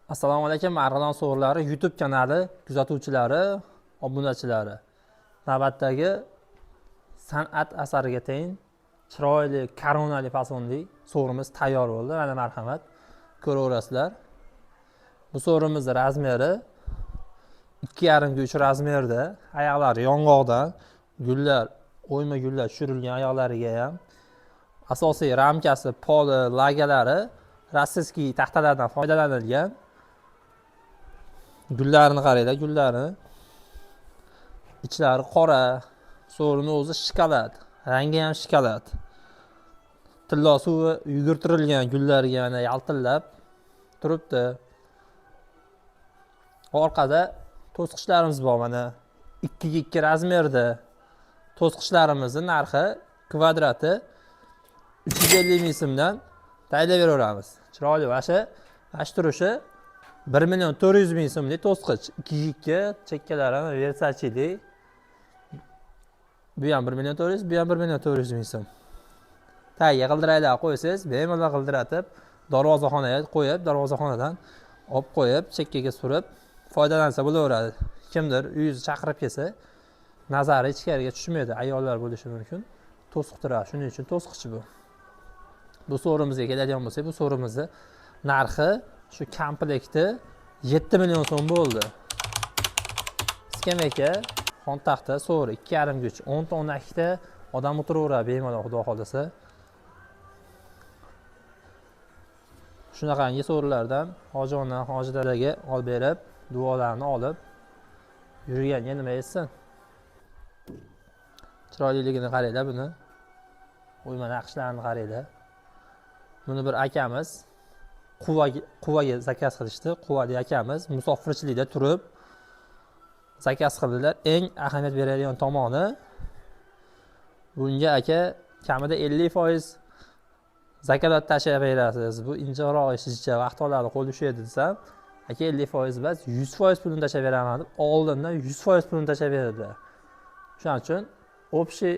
Assalomu alaykum, Marg'ilon so'g'rilari YouTube kanali kuzatuvchilari, obunachilari. Navbatdagi san'at asariga teng chiroyli koronali fasonli so'rimiz tayyor bo'ldi. Mana marhamat, ko'raverasizlar. Bu so'rimizni razmeri 2,5 ga 3 razmerda, oyoqlari yong'oqdan, gullar, o'yma gullar tushirilgan oyoqlariga ham. Asosiy ramkasi, poli, lagalari российский taxtalardan foydalanilgan. Gullarini qaranglar, gullari. Ichlari qora, so'rini o'zi shokolad, rangi ham shokolad. Tillo suvi yugurtirilgan gullarga mana yaltillab turibdi. Orqada to'sqichlarimiz bor, mana 2 ga 2 razmerda. To'sqichlarimizni narxi kvadrati 350 ming so'mdan tayyorlab beraveramiz. Chiroyli mana shu turishi 1 million 400 ming so'mlik to'sqich. 2 ga 2, chekkalari Versacheli. Bu ham 1 million 400, bu ham 1 million 400 ming so'm. Tagiga g'ildiraklar qo'ysangiz, bemalol g'ildiratib, darvozaxonaga qo'yib, darvozaxonadan olib qo'yib, chekkaga surib foydalansa bo'laveradi. Kimdir uyingizni chaqirib kelsa, nazari ichkariga tushmaydi, ayollar bo'lishi mumkin. To'siq turadi, shuning uchun to'siqchi bu. Bu so'rimizga keladigan bo'lsak, bu so'rimizni narxi shu komplekti 7 million so'm bo'ldi. Skameyka, xontaxta, so'ri 2,5 ga 3, 10 ta 12 ta odam o'tiraveradi bemalol, xudo xohlasa. Shunaqangi so'rilardan hoji ona, hoji dadaga olib berib, duolarni olib yurganga nima etsin? Chiroyliligini qaranglar buni. O'yma naqshlarini qaranglar. Buni bir akamiz Quvaga zakaz qilishdi. Quvali akamiz musofirchilikda turib zakaz qildilar. Eng ahamiyat beradigan tomoni, bunga aka kamida 50% zakalat tashlab berasiz. Bu injiqroq ish, vaqt oladi, qo'l ushlaydi desam, aka 50% emas, 100% pulini tashlab beraman deb oldindan 100% pulini tashlab berdilar. Shuning uchun общий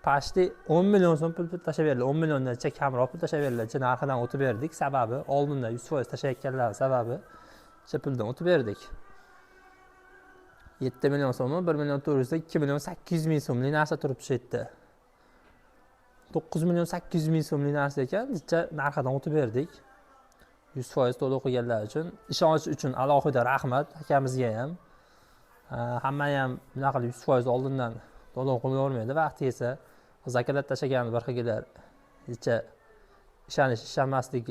почти 10 million so'm pul tashlab berdilar. 10 milliondancha kamroq pul tashlab berdilar. Narxidan o'tib berdik. Sababi oldindan 100% tashlayotganlar sababi o'sha puldan o'tib berdik. 7 million so'mi 1 million 400 da 2 million 800 ming so'mlik narsa turibdi shu yerda. 9 million 800 ming so'mlik narsa ekan, narxidan o'tib berdik. 100% to'lov qilganlar uchun, ishonch uchun alohida rahmat akamizga ham. Hamma ham bunaqa qilib 100% oldindan to'lov qilavermaydi. Vaqti kelsa zakalat tashlagan bir xilgilar necha ishonish ishonmaslik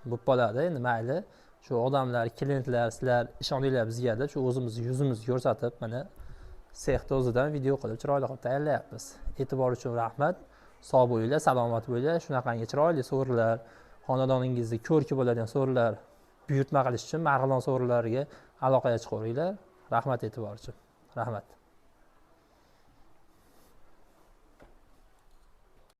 bo'lib qoladi. Endi mayli, shu odamlar, klientlar, sizlar ishoninglar bizga deb shu o'zimizni yuzimizni ko'rsatib, mana sexni o'zidan video qilib, chiroyli qilib tayyorlayapmiz. E'tibor uchun rahmat. Sog' bo'linglar, salomat bo'linglar. Shunaqangi chiroyli so'rilar, xonadoningizni ko'rki bo'ladigan so'rilar buyurtma qilish uchun Marg'ilon so'rilariga aloqaga chiqaveringlar. Rahmat e'tibor uchun. Rahmat.